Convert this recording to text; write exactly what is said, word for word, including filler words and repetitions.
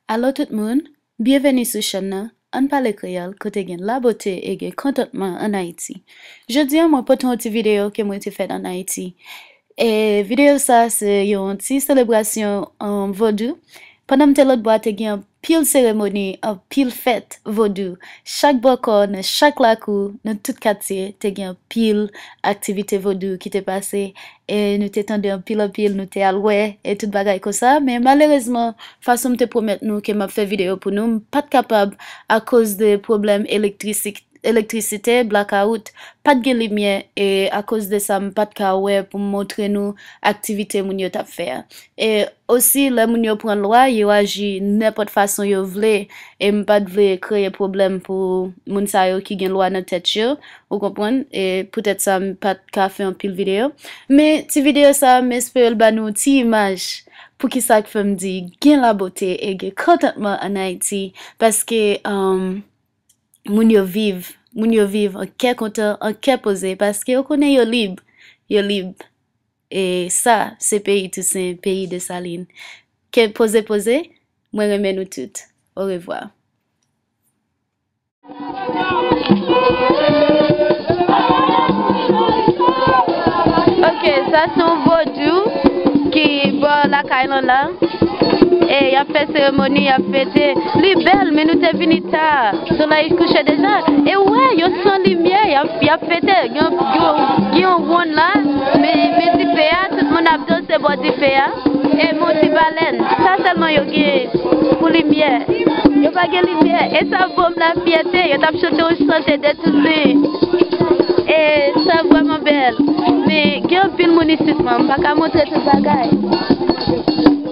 Alo tout moun, byenveni sou chèn nan Ann Pale Kreyòl, kote gen labote e gen kontantman ann Ayiti. Jodi a, mwen pote yon ti videyo ke mwen te fè ann Ayiti. E videyo sa, se yon ti selebrasyon, um, vodou. Pandan m te lòtbò a, te gen anpil seremoni, anpil fèt vodou. Chak bò kò, nan chak lakou, nan tout katye, te gen anpil aktivite vodou ki te pase. E nou te tande anpil, anpil, nou te al wè, e tout bagay konsa. Men malerezman, fason m te pwomèt nou ke m ap fè videyo pou nou, m pa t kapab akoz de pwoblèm elektrisik-, elektrisite, blakawout, pa t gen limyè, e akoz de sa, m pa t ka wè pou m montre nou aktivite moun yo t ap fè a. E osi, lè moun yo pran lwa, yo aji nenpòt fason yo vle, e m pa t vle kreye pwoblèm pou moun sa yo ki gen lwa nan tèt yo, ou konprann? E poutèt sa, m pa t ka fè anpil videyo. Men ti videyo sa, m espere l ba nou ti imaj poukisa k fè m di gen labote e gen kontantman ann Ayiti, paske, um, moun yo viv, moun yo viv an kè kontan, an kè poze, paske yo konnen yo lib, yo lib. E sa, se peyi Tousen, peyi Desalin. Kè poze poze, mwen renmen nou tout. Orevwa. Ok, sa se yon vodou ki bò lakay lan la. E y ap fè seremoni, y ap fete. Li bèl, men nou te vini ta. Solèy kouche deja. E w wè, yo san limyè, y ap, y ap fete. Gen, gen, gen yon wonn la, men, men dife a, tout moun ap danse bò dife a. E men yon ti balèn. Sa sèlman yo gen pou limyè. Yo pa gen limyè. E sa ban m lafyète. Yo t ap chante yon chante de Tousen. E sa vrèman bèl. Men gen anpil moun isit, man. M pa ka montre tout bagay.